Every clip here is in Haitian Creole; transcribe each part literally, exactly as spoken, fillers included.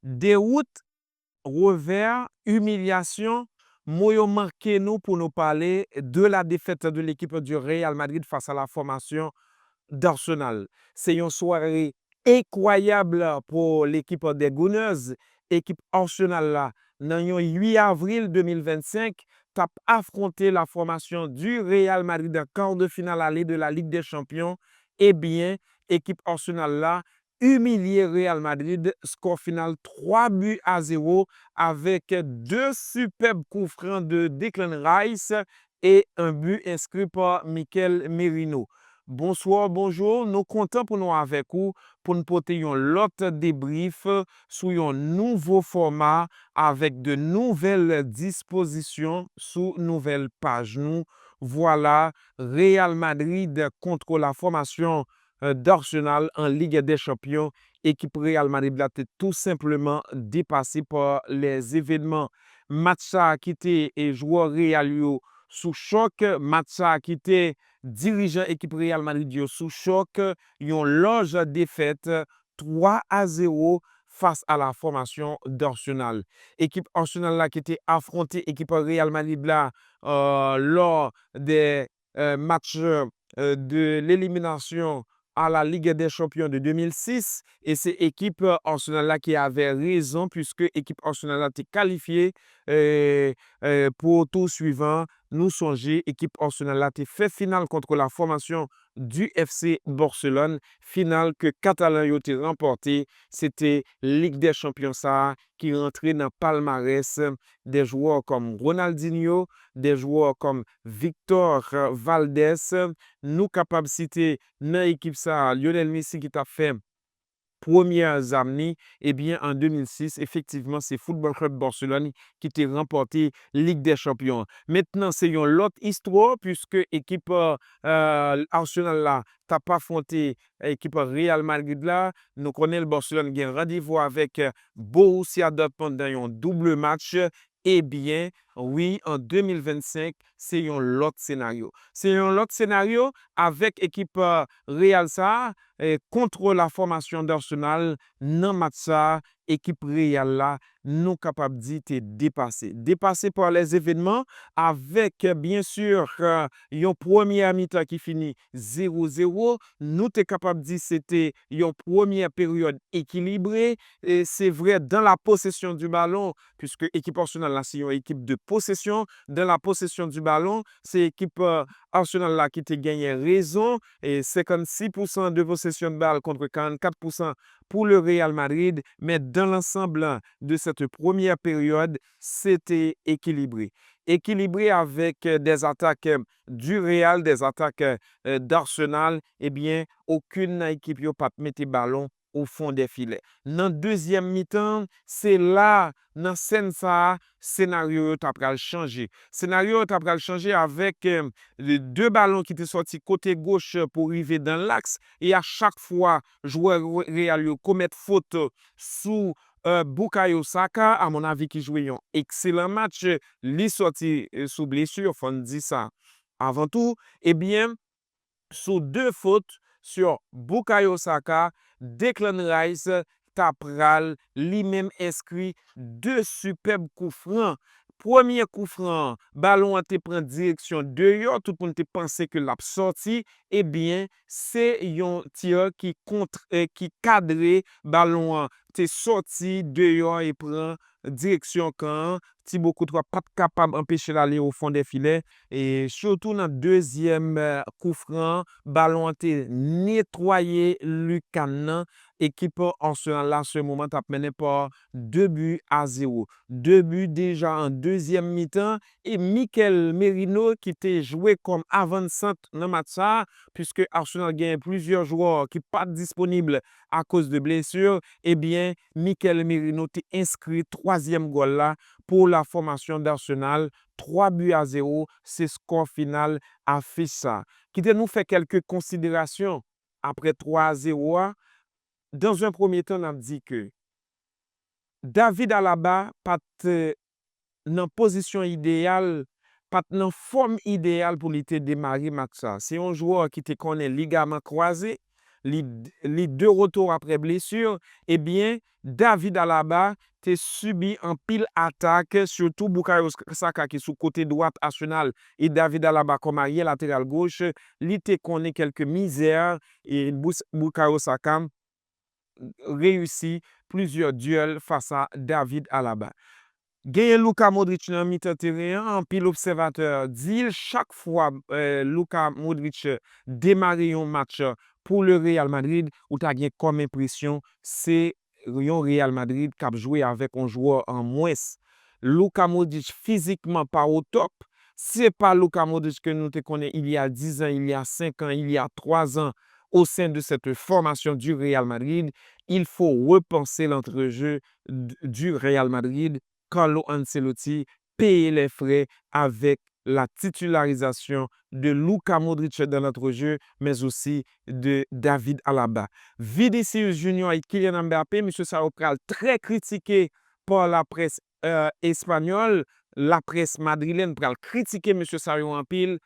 Dewout, revè, imilyasyon, mo yo manke nou pou nou pale de la défaite de l'équipe du Real Madrid face à la formation d'Arsenal. Se yon sware enkwayab pou lekip des Gunners. Ekip Arsenal la, nan yon uit avril de mil vennsenk, t ap afwonte la formation du Real Madrid en quart de finale aller de la Ligue des Champions. Ebyen, ekip Arsenal la imilye Real Madrid, skò final twa bi a zewo, avèk de sipèb koufran de Declan Rice e un but inscrit par Mikel Merino. Bonswa, bonjou, nou kontan pou nou avèk ou, pou n pote yon lòt debrif sou yon nouvo fòma avèk de nouvèl dispozisyon sou nouvèl paj nou. Vwala, Real Madrid contre la formation, euh, d'Arsenal en Ligue des Champions. Ekip Real Madrid la te tou senpleman depase pa lèzevènman. Match sa a kite, e, jwè Real yo sou chòk. Match sa a kite dirijan ekip Real Madrid yo sou chòk. Yon laj defèt twa a zewo fas a la fòmasyon d'Arsenal. Ekip Arsenal la ki te afwonte ekip Real Madrid la, euh, lò de, euh, match, euh, de l'élimination à la Ligue des Champions de deux mille six, e se ekip, euh, Arsenal la ki avè rezon, puiske ekip Arsenal la te kalifye, euh, euh, pou tou swivan. Nou sonje ekip Arsenal la te fè final kont la fòmasyon du F C Barcelone, final ke Katalan yo te ranpòte. Se te Lig dè Chanpyon sa a ki rantre nan palmarès de jwè kòm Ronaldinho, de jwè kòm Victor Valdés. Nou kapab site nan ekip sa a Lionel Messi ki t ap fè premyè zam ni. Ebyen, an de mil sis, efektivman, se Football Club Barcelone ki te ranpòte Lig dè Chanpyon. Mentnan, se yon lòt istwa, puiske ekip, euh, euh, Arsenal la t ap afwonte ekip Real Madrid la. Nou konnen Barcelone gen randevou avèk, euh, Borussia Dortmund nan yon double match. Ebyen, wi, an de mil vennsenk, se yon lòt senaryo. Se yon lòt senaryo avèk ekip, euh, Real sa a, eh, contre la formation d'Arsenal nan match sa a, ekip Real la, nou kapab di te depase. Depase pa lèzevènman avèk, byen si, euh, yon premyè mitan ki fini zewo zewo. Nou te kapab di se te yon premyè peryòd ekilibre. E se vrè, dans la possession du ballon, puiske ekip Arsenal la se yon ekip de possession, dans la possession du ballon, se ekip, euh, Arsenal la ki te genyen rezon, e senkannsis pousan de possession de balle contre quarante-quatre pour cent pour le Real Madrid, mais dans l'ensemble de cette première période, se te ekilibre. Ekilibre avèk, euh, des attaques, euh, du Real, des attaques, euh, d'Arsenal, ebyen, okenn nan ekip yo pa t mete balon au fond des filets. Nan dezyèm mitan, se la, nan sèn sa a, senaryo yo ta pral chanje. Senaryo yo ta pral chanje avèk, euh, de, de balon ki te sòti kote goch pou rive dans l'axe, e a chak fwa, jwè Re-, Real yo komèt fot sou, euh, Bukayo Saka, à mon avis, ki jwe yon ekselan match. Li sòti, euh, sou blesi, fò n di sa avan tou. Ebyen, sou de fot sur Bukayo Saka, Declan Rice ta pral li menm enskri de sipèb koufran. Premye koufran an, balon an te pran direksyon deyò, tout moun te panse ke l ap sòti. Ebyen, se yon tir ki kont, eh, ki kadre, balon an te sòti deyò e pran direksyon kan an. Thibaut Courtois pa t kapab anpeche l ale au fond des filets. E sitou nan dezyèm, eh, koufran an, balon an te netwaye likann nan. Ekip Arsenal la, se moman, t ap mennen pa de bi a zewo. De bi deja an dezyèm mitan. E Mikel Merino, ki te jwe kòm avansant nan match sa a, puiske Arsenal genyen plizyè jwè ki pa t disponib akoz de blesi, ebyen, Mikel Merino te enskri twazyèm gòl la pour la formation d'Arsenal. Twa bi a zewo, se skò final afich sa a. Kite nou fè kèlke konsiderasyon apre twa a zewo a. Dans un premier temps, n ap di ke David Alaba pa t, euh, nan pozisyon ideyal, pa t nan fòm ideyal pou li te demare match sa. Se yon jwè ki te konnen ligaman kwaze, li, li de retour après blessure, ebyen, David Alaba te sibi anpil atak, sitou Bukayo Saka ki sou kote dwat Arsenal e David Alaba kòm aryè lateral goch, li te konnen kèlke mizè e Bus- Bukayo Saka reyisi plizyè dyèl fas a David Alaba. Genyen Luka Modric nan mitan teren an, anpil obsèvatè di l chak fwa eh, Luka Modric demare yon match pou le Real Madrid, ou ta gen kòm enpresyon se yon Real Madrid k ap jwe avèk yon jwè an mwens. Luka Modric fizikman pa o top. Se pa Luka Modric ke nou te konnen il y a dix ans, il y a cinq ans, il y a trois ans au sein de cette formation du Real Madrid. Il faut repenser l'entrejeu d- du Real Madrid. Carlo Ancelotti peye les frais avec la titularisation de Luka Modric dans l'entrejeu, mais aussi de David Alaba. Vinicius Junior et Kylian Mbappé, mesye sa yo pral trè kritike pa laprès eh, espanyòl, laprès madrilèn pral kritike mesye sa yo anpil.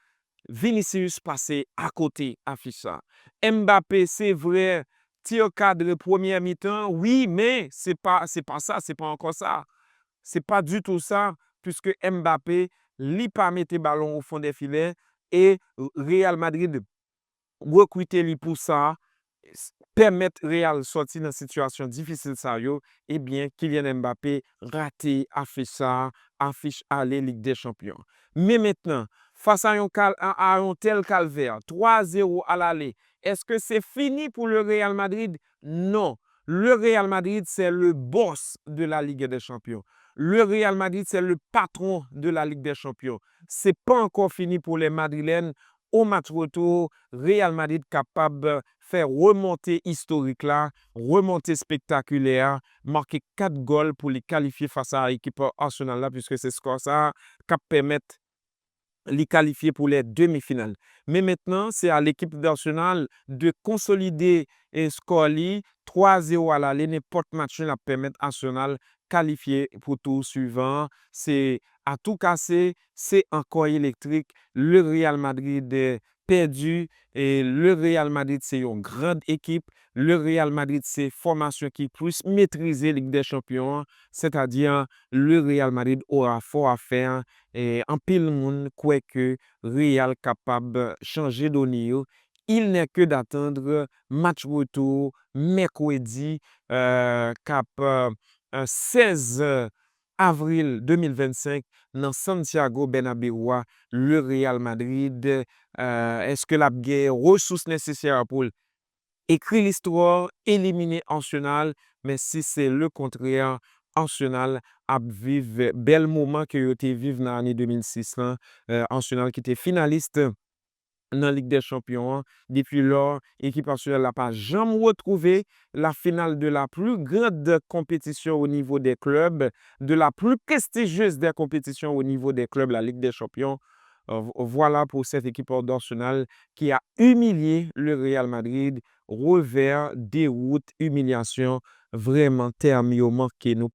Vinicius pase akote afich sa. Mbappé, se vre, tir kadre premyè mitan, wi, men se pa, se pa sa, se pa ankò sa. Se pa ditou sa, puiske Mbappé, li pa mete balon o fon dè filè e Real Madrid rekrite li pou sa, s- pèmèt Real sòti nan sitiyasyon difisil sa yo, ebyen, Kylian Mbappé rate afich sa, afich ale Lig dè Chanpyon. Men mentnan, fas a yon, kal, a, a yon tèl kalvè, twa zewo alale, èske se fini pou le Real Madrid? Non. Le Real Madrid, c'est le boss de la Ligue des Champions. Le Real Madrid, c'est le patron de la Ligue des Champions. Se pa ankò fini pou les Madrilènes. O match retour, Real Madrid kapab fè remonte istorik la, remonte spektakilè a, make kat gòl pou li kalifye fas a ekip Arsenal la, puiske se skò sa a k ap pèmèt li kalifye pou les demi-finales. Men mentnan, se a lekip d'Arsenal de konsolide eh, skò li twa zewo alale, nenpòt match nul ap pèmèt Arsenal kalifye pou tou swivan an. Se atou kase, se ankò elektrik. Le Real Madrid eh, pèdi. E le Real Madrid se yon grand ekip. Le Real Madrid se fòmasyon ki plis metrize Lig dè Chanpyon an. Sètadi, le Real Madrid aura fort à faire. E anpil moun kwè ke Real kapab chanje done yo. Il n'est que d'attendre match retour mèkredi eh, k ap eh, sèz avril de mil vennsenk nan Santiago Bernabéu a, le Real Madrid, eh, èske l ap gen resous nesesè pou l ekri listwa, elimine Arsenal, men si se le kontrè, Arsenal ap viv bèl moman ke yo te viv nan ane de mil sis lan, eh, Arsenal ki te finalis nan Lig dè Chanpyon an. Depi lò, ekip Arsenal la pa janm retwouve la finale de la plus grande compétition au niveau des clubs, de la plus prestigieuse des compétitions au niveau des clubs, la Ligue des Champions. Euh, vo- voilà pour cette équipe d'Arsenal qui a humilié le Real Madrid. Revers, déroute, humiliation. Vrèman, tèm yo manke nou